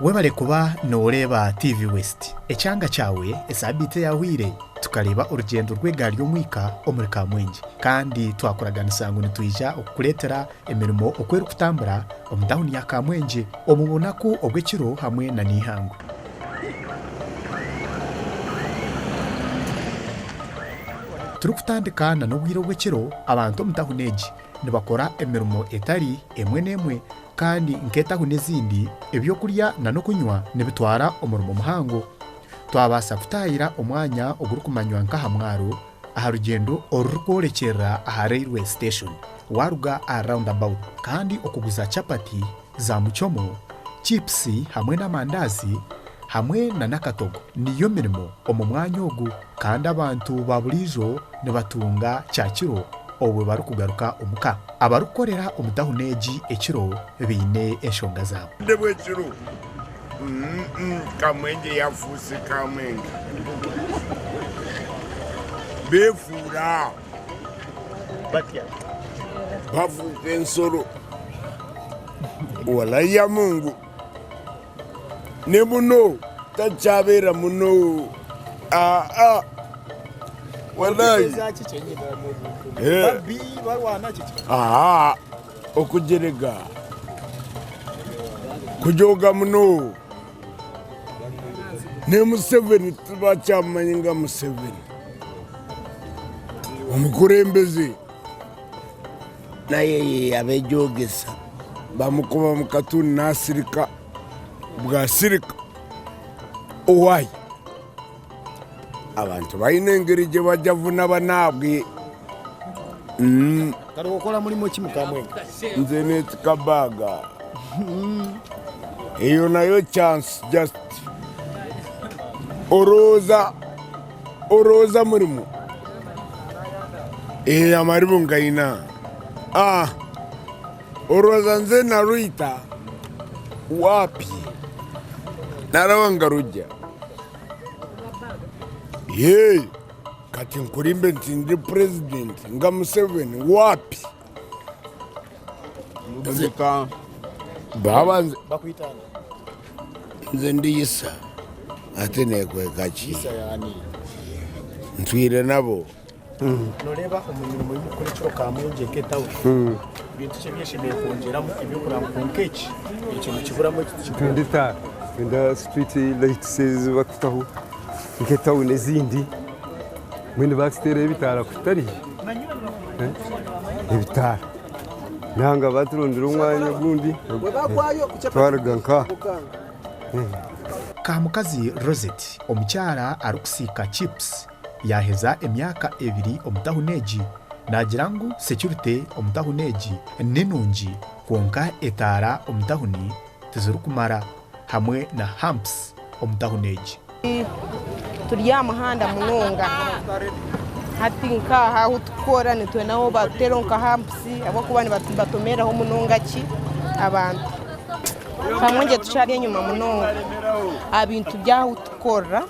Webare kuba nooreeba TV West. Ekyanga kyawe esaabiiti eyahweire tukareeba orugyendo rw'egaari y'omwika omuri Kamwengye kandi twakuraganisa ngu nitwija okukureetera emirimo oku erikutambura omu tauni ya Kamwengye omu bunaku obw'ekiro hamwe na n'eihangwe. Turikutandika na n'obwire obw'ekiro, abantu omu tauni egi nibakora emirimo etari emwe n'emwe Kandi nk'etahuni ezindi, eby'okurya na n'okunywa nibitwara omurimo muhango. Twabaasa kutaayira omwanya ogurikumanywa nk'aha mwaro aha rugyendo orurikworekyerera aha railway station waaruga aha roundabout. Kandi okuguza chapati za muchomo, chips hamwe n'amandaazi hamwe na n'akatogo niyo mirimo omu mwanya ogu kandi abantu ba buriijo nibatunga kyakiro obwe barikugaruka omuka. Abarikukorera omu tahuni egi ekiro baine enshonga zaabo. Obudde bw'ekiro Kamwengye yafuuse Kamwenge. Beefuura. Batya? Bafuuka ensoro. Walai ya Mungu. Ne muno takyabeera muno aa walai aa okugyerega kujooga muno ne Museveni tibakyamumanya nga Museveni omukurembeze. Naye abejogesa bamukuba omu katuni nasirika bwasirika owaaye abantu baine engeri gye bajavuna banaabwe. Kare okora murimo ki mukamwenge? Nze netika bag eyo nayo chance just orooza Orooza murimo eh amaribu ngaina ah orooza nze naruita wapi naraba ngarugya hey kati nkurimbe nti ndi president nga Museveni wapi Baba nze nze ndi Isa ate nekweka ki? Ntwire nabo. Noreeba omu mirimo ei murikukora ekiro Kamwengye nk'etawuni, bintu ki ebyeshemereire kwongyeramu eby'okureba ngu kwonka eki, eki nikiburamu eki tikiburamu? Twenda etaara, twenda street lights ezi barikutaho nk'etawuni ezindi, mbwenu baatuteeraho ebitaara kutari ebitaara. Nanga baturondera omwanya ogundi twaruga nkaha. Kamukazi Rosette, omukyara arikusiika chips yaaheza emyaka ebiri omu tahuni egi, naagira ngu securite omu tahuni egi ni nungi kwonka etaara omu tahuni tizirikumara hamwe na humps omu tahuni egi. Turi aha muhanda munonga hati nk'aha ahu turikukora nitwenda ngu batuteereho nka hampusi ahabw'okuba nibatomereraho munonga ki abantu. Kamwengye tukyari enyima munonga aha bintu by'ahu turikukorera.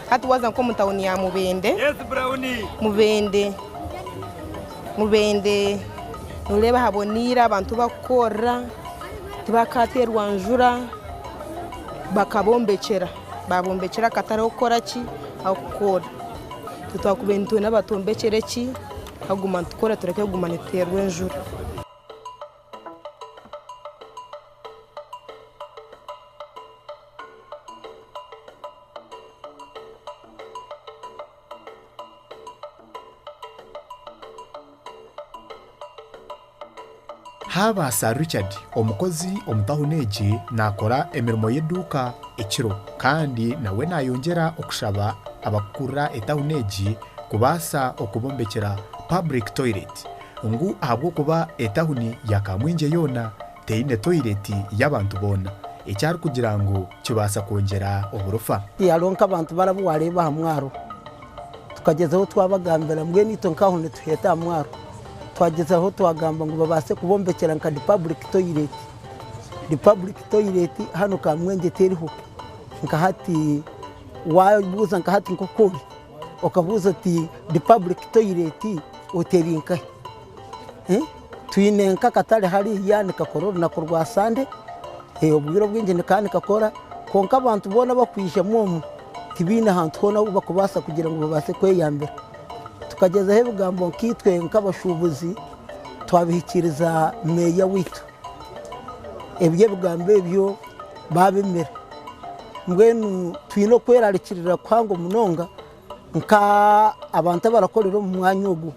Hati waaza nk'omu tawuni ya Mubende, Mubende, Mubende nooreeba haboneire abantu bakukorera tibakateerwa njura bakabombekyera. Babombekyera akatare ah'okukora ki? Ah'okukora. Itwe twakubaire nitwenda batwombekyere ki? Ah'okuguma nitukora tureke kuguma nituteerwa enjura. Haabaasa Richard, omukozi omu tahuni egi naakora emirimo y'eduuka ekiro kandi nawe naayongyera okushaba abakukurira etahuni egi kubaasa okubombekyera public toilet ngu ahabw'okuba etahuni ya Kamwengye yoona teine toilet y'abantu boona eki arikugira ngu kibaasa kwongyera oburofa. Hariho nk'abantu bari abu waareeba aha mwaro tukagyezaho twabagambira mbwenu itwe nk'aho nituheeta aha mwaro twagyezaho twagamba ngu babaase kubombekyera nka public toilet. Public toilet hanu Kamwengye teriho nka hati waabuuza nka hati nk'oku ori okabuuza oti public toilet oti eri nkahi? Twine nk'akatare hariya nikakora orunaku rwa Sande, obwire obwingi nikaba nikakora. Kwonka abantu boona abakwijamu omu tibaine hantu hoona ahu bakubaasa kugira ngu babaase kweyambira. Tukagyezaho ebigambo nkaitwe nk'abashuubuzi twabihikiiriza meeya waitu. Ebyo ebigambo ebyo baabimira. Mbwenu twine okwerarikirira kuhango munonga nk'abantu abarakorera omu mwanya ogu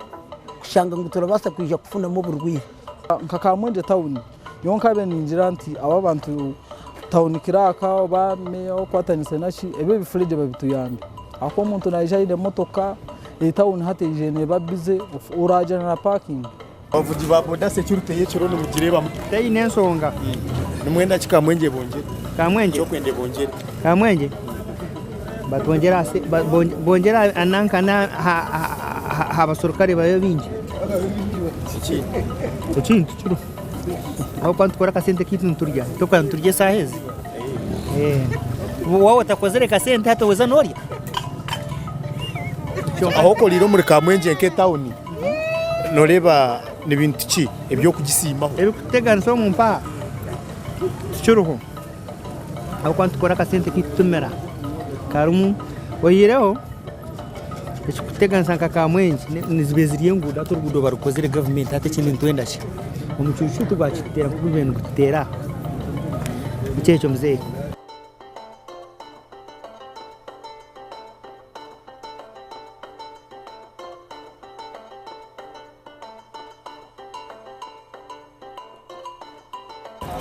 kushanga ngu turabaasa kwija kufunamu oburwaire. Nka Kamwengye tawuni nyowe nkabaire ningira nti aba abantu tawuni kiraaka oba meeya okwatanise naki ebi ebifuregye babituyambe ahakuba omuntu naija aine emotoka etawuni hati eijire neeba bize oragyenda na pakingi. Abavugi ba boda security y'ekiro nimugireeba muta? Teyine ensonga. Nimwenda ki Kamwengye bongyere? Kamwengye? Ekyokwenda ebongyere. Kamwengye? Batwongyere aha bongyere aha nanka aha baserukare babe baingi. Ekindi tikiriho. Ahabw'okuba nitukora akasente kaitu niturya. Tokora niturya esaaha ezi. Waaba otakozire kasente hati oza norya? Ahu okoriire omuri Kamwengye nk'etawuni noreeba ni bintu ki eby'okugisiimaho? Ebirikuteganisa omu mpaha tikiriho ahabw'okuba nitukora akasente kaitu tumira karimu oyihireho ekirikuteganisa nka Kamwengye niziba ziri enguudo hati oruguudo barukozire gavumenti hati ekindi nitwenda ki? Omucuucu tigwakituteera nk'oku gubaire nigututeera nikyo ekyo muzeeyi.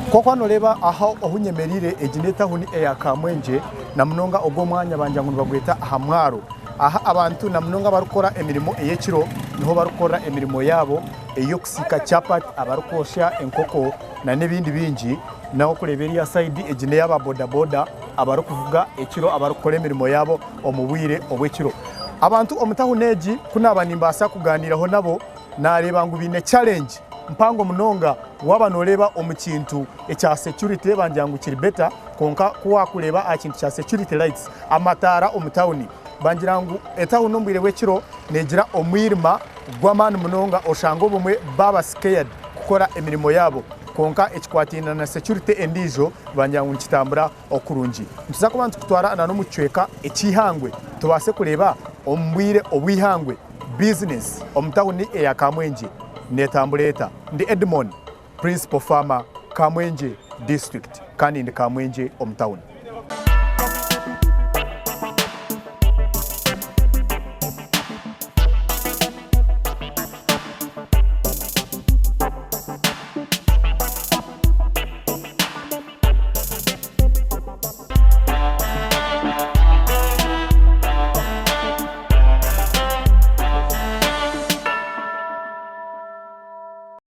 Nk'oku noreeba aha ahu nyemereire egi n'etawuni eya Kamwengye na munonga ogu omwanya bangira ngu nibagweta aha mwaro. Aha abantu na munonga abarikukora emirimo ey'ekiro niho barikukorera emirimo yaabo ey'okusiika chapati, abarikwosya enkoko n'ebindi bingi. N'okureeba eriya sayidi egi n'eyaba bodaboda abarikuvuga ekiro abarikukora emirimo yaabo omu bwire obw'ekiro. Abantu omu tawuni egi ku naaba nimbaasa kugaaniiraho nabo, naareeba ngu baine challenge mpango munonga waaba nooreeba omu kintu ekya security bangira ngu kiri better kwonka ku waakureeba aha kintu kya security lights, amataara omu tawuni, bangira ngu etawuni omu bwire bw'ekiro neegira omwirima gw'amaani munonga oshanga obumwe baaba scared kukora emirimo yaabo kwonka ekikwataine na security endiijo bangira ngu nikitambura okurungi. Nituza kuba nitukutwara na n'omu kicweka eky'eihangwe tubaase kureeba omu bwire obw'eihangwe bizinesi omu tawuni eya Kamwengye neetambura eta. Ndi Edmon, Principal Farmer, Kamwengye District kandi ndi Kamwengye omu tawuni.